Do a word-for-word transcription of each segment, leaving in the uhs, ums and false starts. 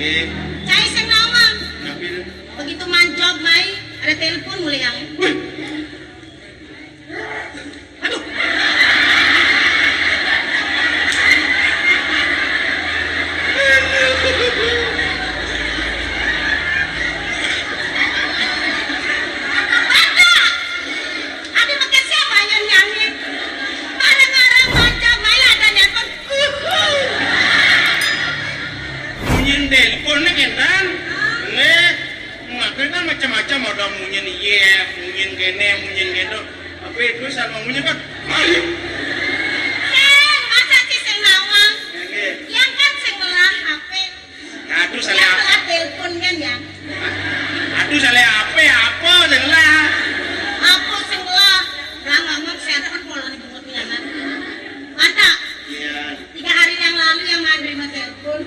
Cai sing nawang. Napi to? Begitu mancop mai, ada telepon mulai yang. Wih. Aduh. Ada bekas siapa yang nyanyi? Bareng-bareng mancop mai, ada telepon. Munyin telepon né kénten. Nggih. Maké kan macam-macam, ada munyin iye, munyin kéné, munyin kéto. Tapi itu sama munyin kan. Ayo. Sing, masa sih sing nawang? Nggih. Yang kan sing melah H P. Aduh, salah. Yang melah telepon kan ya? Aduh, salah H P apa sing lah? Apa sing lah? Lah ngomong saya kan pola nih bungut pianan. Mata. Iya. Tiga hari yang lalu yang nganterin telepon.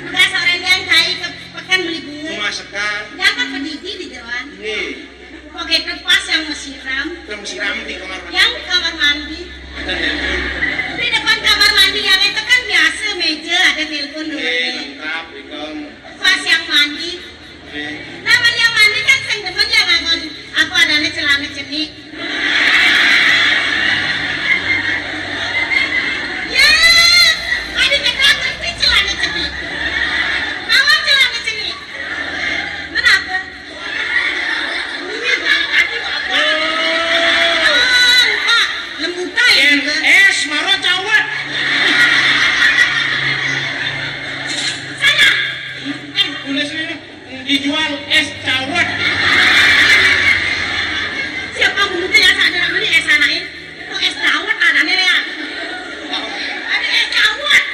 Udah sore dia cai ke pekan beli bunga. Bunga sekar. Dapat pedidi di dewan. Nih. Oke, pas yang mesiram. Yang mesiram di kamar mandi. Yang kamar mandi. Ada telepon. Di depan kamar mandi yang itu kan biasa meja ada telepon dulu. Nih, lengkap, ikon. Pas yang mandi. Namanya mandi kan sing demen ya nganggon apa adané celana cenik. Ya, mandi kan ngerti celana cenik. Mawon celana cenik. Kenapa? Ini kan tadi apa? Ah, lupa. Lembutan. Yén és mara cawet. Sana. Eh, tulis ini. Dijual es cawet. Siapa mungkin yang sadar beli es anaké? Kok es cawet adané ya? Ada es cawet.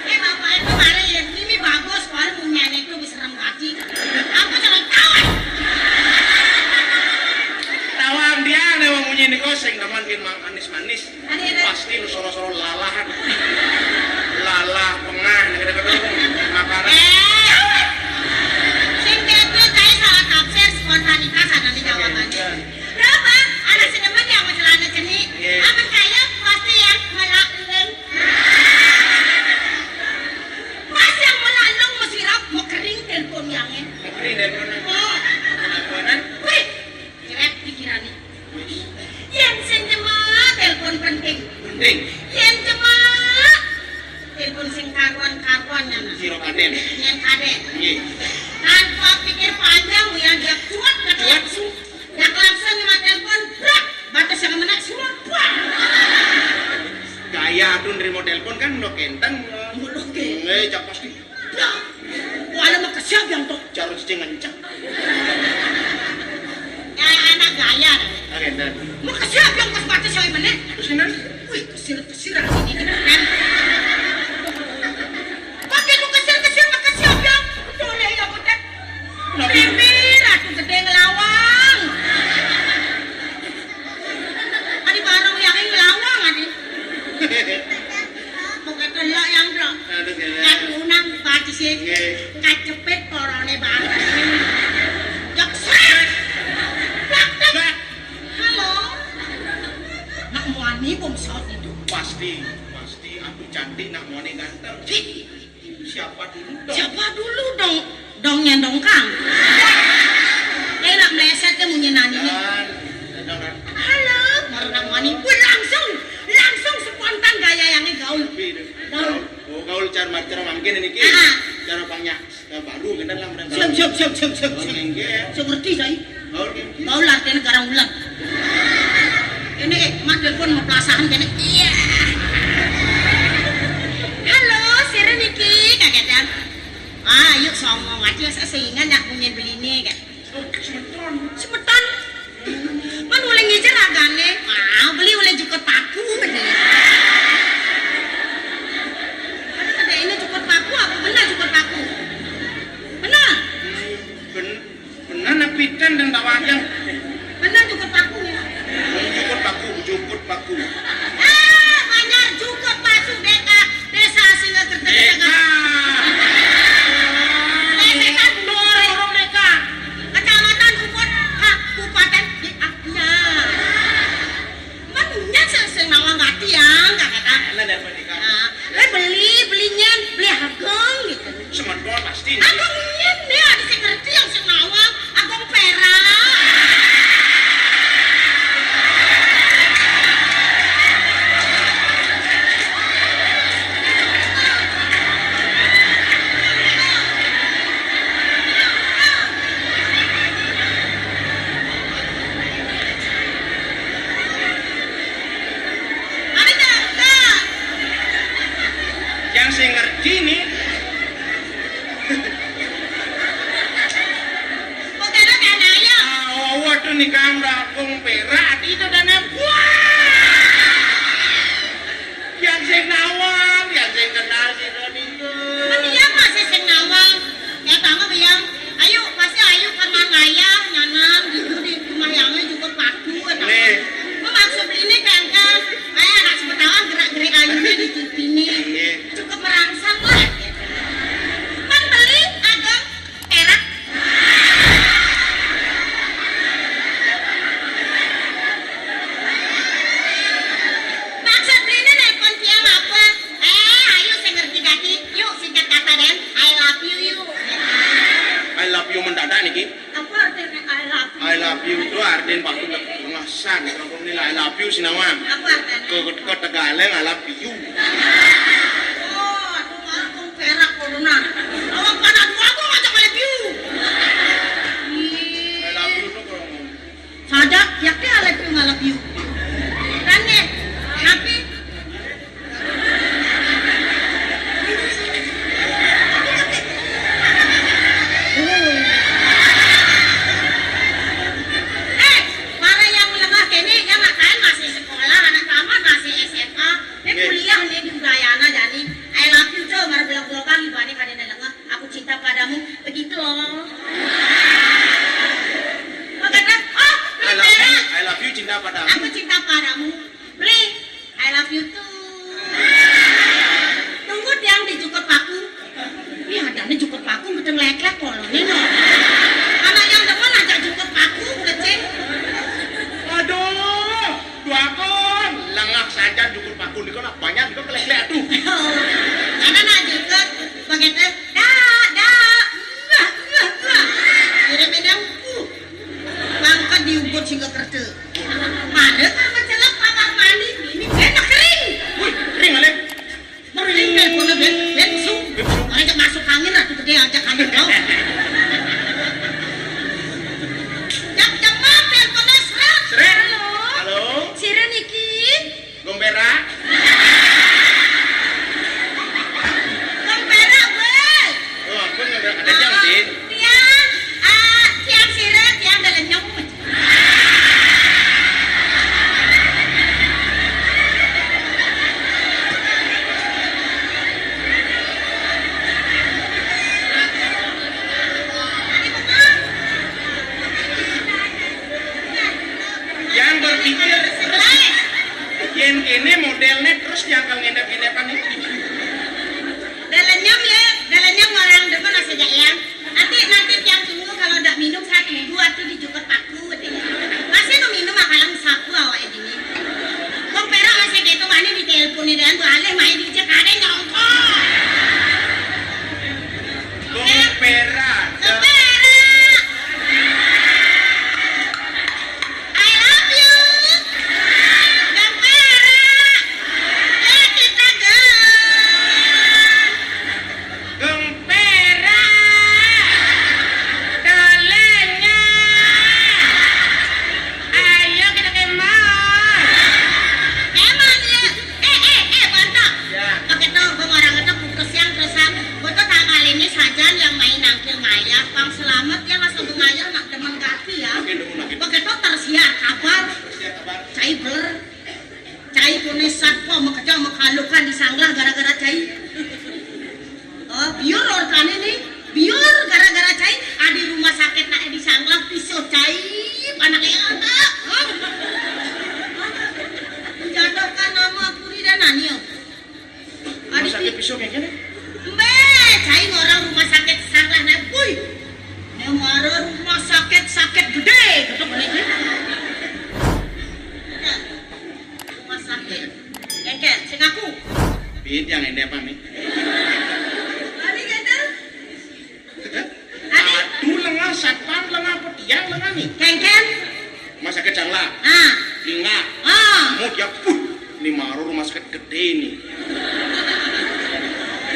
Eh, bapak itu kemarin ya, ini bagus, kemarin punyanya itu serem banget. Apa serem cawet? Tawang dia nih wong munyi niku sing demen manis-manis. Pasti lu soro-soro lalahan. Lalah pengah, kadang-kadang makanan. Eh, sing beda kayak salah tafsir, spontanitas ada di jawabannya. Berapa? Ada sedemen yang masalahnya cenik. Iya. Aman kaya pasti yang melak leng. Pas yang melak leng mesti rap mau kering telepon yangnya. Kering telepon. Oh. Teleponan. Wih, Nyerep pikirané. Wis. Yén sing nyemak telepon penting. Penting. Yén nyemak telepon sing karuan-karuan nyana. Sira kadén. Yén kadén. Nggih. Tanpa pikir panjang, ya dia kuat kata Kuat. Langsung. Dak langsung nyemak telepon, brak. Batas yang menak semua. Brak. Gaya atuh nerima telepon kan udah kénten. Mulut ke. Nggih, cak pasti. Dah. Wala makesiab yang tok. Jarut cicing ngenceng. Ya, anak gaya. Oke, dan. Makesiab yang pas baca saya meneh. Terus ini? Wih, kesir-kesir aja ini, kan. Pakai lu kesir-kesir, makesiab yang. Boleh ya, Butét. Kenapa? Mimpi, Ratu Gedé ngelawang. Adi bareng yang ngelawang, adi. Bukan delok yang delok. Aduh, gila. Kan unang batisé. Nggih. Kacepit poroné batisé. Jek srét. Blak, blak. Blak. Halo. Nak muani bom saut itu. Pasti, pasti. Aduh, cantik, nak muani ganteng. Ih. Siapa dulu dong? Siapa dulu dong? Dongnya dongkang. Eh, nak meleset ke munyi nani nih. Dan, dan, dan. Halo, baru nak muani. Wih, langsung, langsung spontan gaya yang gaul. Gaul. Oh, gaul cara, cara mangkin ini ki. Ah. Cara pangnya, eh, baru kita lah mereka. Siap, siap, siap, siap, siap, Oh, siap. Nggih. Saya ngerti saya. Gaul ki. Gaul artinya garang ulang. Ini, eh, Mas telepon mau pelasahan kene. Iya. Halo, sira niki, kagetan. Ah, yuk songong aja, saya seingat nak punya belinya, kan. Semeton. Semeton. Kan oleh ngejar ragane. Mau beli oleh jukut paku, bener. Ada ini jukut paku, apa benar jukut paku? Benar. Ben-, benar nak pidan dan tak wayang. Benar jukut paku ya? Jukut paku, jukut paku. Ah, banyak jukut paku, deka. Desa Singakerta. Deka. Desa kan Dora, orang deka. Kecamatan Kupon, Kabupaten di Aknya. Manunya sing, sing nawang gati ya, enggak kata. Enak dapat deka. Nah, eh, beli, belinya Sing ngerti nih. Kok ada dana ya? Ah, waduh nih Kang Rakung perak itu dana. Wah! Yang sing nawang, yang sing kenal si Roni. Kan iya masih sing nawang. Ya, banget ya. Ayo, pasti ayo ke Mang Ayah, nyanam gitu di rumah yangnya cukup paku. Nih. Gua maksud ini kan, kan. Kayak anak sepetawan gerak-gerik ayunya di T V ini. Nih. Cukup merangsang lah. Kan beli agak erak. Maksud belinya nelpon tiang apa? Eh, ayo saya ngerti gati. Yuk, singkat kata, Den. I love you, yuk. I love you mendadak niki. Apa artinya I love you? I love you itu artinya waktu pengasan. Kalau ini I love you sinawan. Apa artinya? Ke, ke, ke Tegaleng, I love you. Oh, aduh, malah kong perak corona. Awak panas, aku ngajak I love you. I love you itu kalau ngomong. Saja, yakti I love you, I love you. Kan nih, tapi Eh, para yang lengah kene, yang makan masih sekolah, anak tamat masih S M A, ini kuliah nih di Udayana, jadi I love you, Cok, baru belok-belokan, ibaratnya kada ada lengah, aku cinta padamu, begitu loh. Oh, kata, oh, I love you, I love you, cinta padamu. Aku cinta padamu. Beli, I love you too. Tunggu tiang di jukut paku. Ini ada nih jukut paku, betul leklek kolonnya no. Anak yang depan aja jukut paku, kecil. Aduh, dua kon. Lengah saja jukut paku, ini kan banyak juga kelek-kelek tuh. Karena nak jukut, begitu, dah, dah, wah, wah, wah. Kira-kira, uh, Mangkat diugut sing kerja. Mana kamar celep, kamar mandi? Ini enak kering. Wih, kering, Ale. Kering, teleponnya, Ben. Ben, su. Ben, su. Aja masuk angin, atuh gedé aja angin, kau. Jam-jam teleponnya, seret. Seret. Halo. Halo. Sira niki. Gong Pera. Gong Pera, wéh. Oh, ampun, ada, ada jam, Sin. Tiang, ah, tiang sira, tiang dalam nyamuk. Yang berpikir terus. Yén kéné modélné terus nyangkal ngendap-ngendapan iki. Dalenyem ya, dalenyem orang demen rasa jaya. Nanti, nanti tiang tunggu kalau ndak minum satu dua tuh dijukut paku deh. Masih nu minum makalang sapu awak ini. Kong Pera masih gitu, mana ditelepon nih dan balik main di cek ada nyongkok. Kong Pera. Kong Pera. I love you. Gempera. Eh, kita geng. Gempera. Dalenya. Ayo kita kemon. Kemon ya. Eh, eh, eh, Bonto. Ya. Pakai tuh, gua orang itu putus yang terusan. Gua tuh tanggal ini sajan yang main nangkil maya. Pang selamat ya, masa gua ngayah nak demen gati ya. Oke, dulu lagi. Pakai tuh tersiar kabar. Tersiar kabar. Cai beler. Cai pune satpol makejang makalukan di sanglah gara-gara cai. Oh, biur orkane nih. Biur gara-gara cai. Adi rumah sakit nak di sanglah pisuh cai. Anaknya anak. Hah? Menjatuhkan nama puri dan nani, oh. Rumah sakit pisuh kayak gini? Mbé, cai orang rumah sakit sanglah nak. Wih. Yang mara rumah sakit sakit gedé. Betul bener sih. Rumah sakit. Kengken, sing aku. Piit yang ini apa nih? Tadi kata. Aduh, lengah, satpam lengah, apa tiang lengah nih? Kengken. Rumah sakit sanglah. Ah. Lingga. Ah. Mau dia, puh, ini maru rumah sakit gedé nih.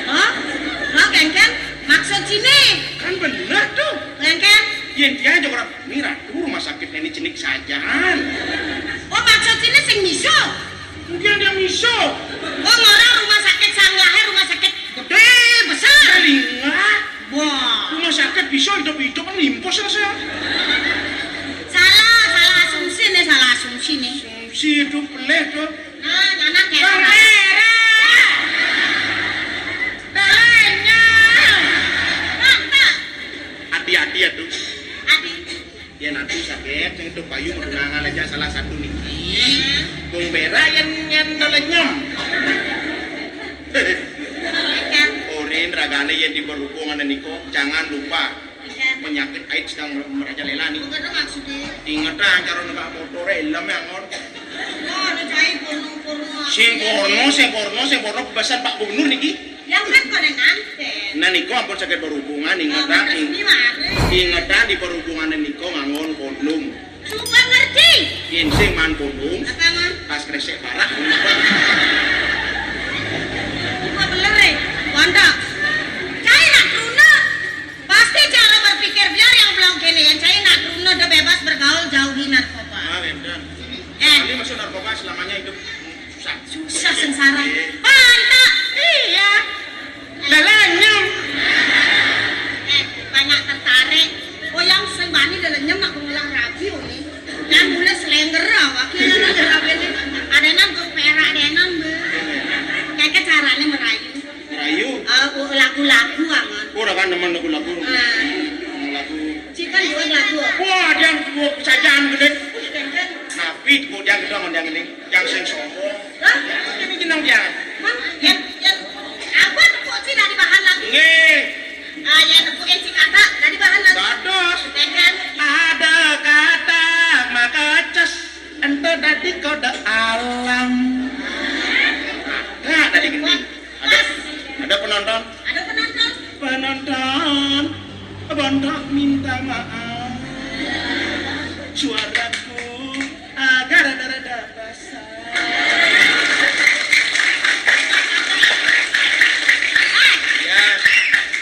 Oh, oh, Kengken. Maksud sini. Kan bener tuh. Kengken. Yén dia aja orang, ini ratu rumah sakit ini jenik sajan. Oh, maksud sini sing miso. Mungkin dia miso. Oh, orang rumah sakit sanglahnya rumah sakit Itu kan limpos rasa. Salah, salah asumsi nih, salah asumsi nih. Asumsi itu peleh tuh. Nah, anak ya. Bang Merah. Dalanya. Hati-hati ya tuh. Adi. Yén atu sagét, sing itu payu ngenangan aja salah satu niki. Bung Merah yén nyén lenyem. Orin ragané yén di berhubungan niko, jangan lupa penyakit AIDS sedang merajalela nih. Ingetang cara numpak motoré, helm ya, ngon. Sing porno, sing porno, sing porno, bebasan Pak Gubernur niki. Yang kan kok nganten. Nah, niko ampun saged berhubungan, ingetang, ingetang di berhubungan niko ngangon kondom. Coba ngerti. Yén sing man kondom, apa, Man? Pas kresek parah. Coba bener, eh. Wanda. Cai nak truna. Pasti cara berpikir beliau yang belum kene, yang cai nak truna udah bebas bergaul, jauhi narkoba. Ah, Rendan. Eh. Ini masuk narkoba selamanya hidup susah. Susah sengsara. Iya. Pantak. Iya. Lelenyem. Eh, banyak tertarik. Oh, yang sing bani lelenyem nak ngelah rabi, oh, ini. Yang mulai selengger awak. Ada nang ke perak, ada nang be. Kayak caranya merayu. Merayu. Ah, oh, lagu-lagu amat. Oh, ora kan nemen lagu-lagu. Ah. Lagu. Cik kan juga lagu. Wah, dia buat sajaan gede. Napi kok dia gede sama dia gede. Yang sing sombong. Hah? Ini jeneng dia. Hah? Yang, yang apa tuh kok sih dari bahan lagu? Nggih. Ah, ya, tepukin si kata dari bahan lagu. Dados. Dengan ada kata maka ces ento dadi kode alam. Nah, dari gini. Ada, ada penonton. Ada penonton. Penonton, Bontok minta maaf. Suaraku agak rada-rada basah. Ya.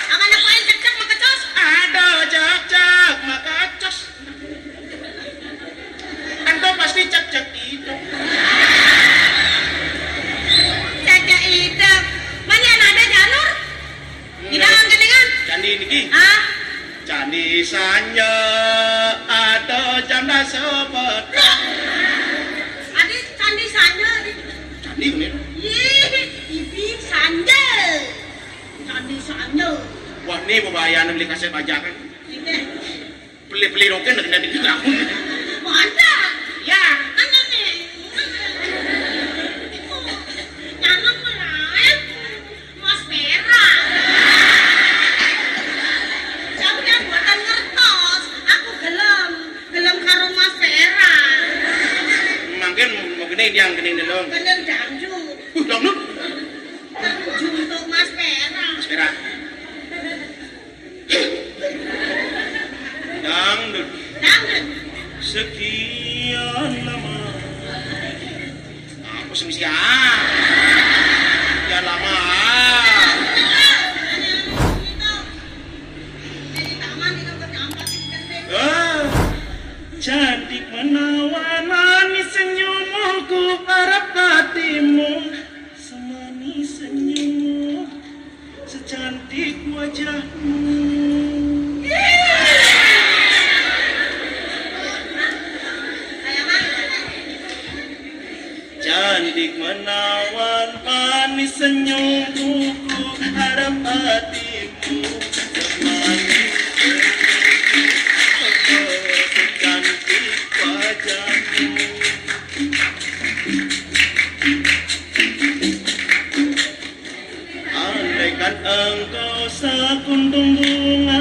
Aman apa yang cekcek makecos? Ada cekcek makecos. Ento pasti cekcek itu. Cekcek itu. Mana ada janur? Di dalam geningan? Candi niki. Ah? Candi Sanja ada janda sebedak. Adi Candi Sanja di. Candi ini. Ih, ibi Sanja. Candi Sanja. Wah, ini bebayaan beli kaset bajakan. Ini. Beli-beli roken dengan di aku. Mantap. Ya. Mana nih? Nyana meraih Mas Vera. Siapa yang buatan ngertos? Aku gelem, gelem karo Mas Vera. Mungkin mau gini yang gini dulu. Bener dangdut. Uh, dangdut. Juntuk Mas Vera. Mas Vera. Dangdut. Dangdut. Sekian lama. Apa sih, mesti, ah? Sekian lama. Ah, cantik menawan manis senyummu, ku harap hatimu semanis senyummu. Secantik wajahmu. Cantik menawan manis senyummu, ku harap hatimu semanis senyummu. Secantik wajahmu. Andaikan engkau sekuntum bunga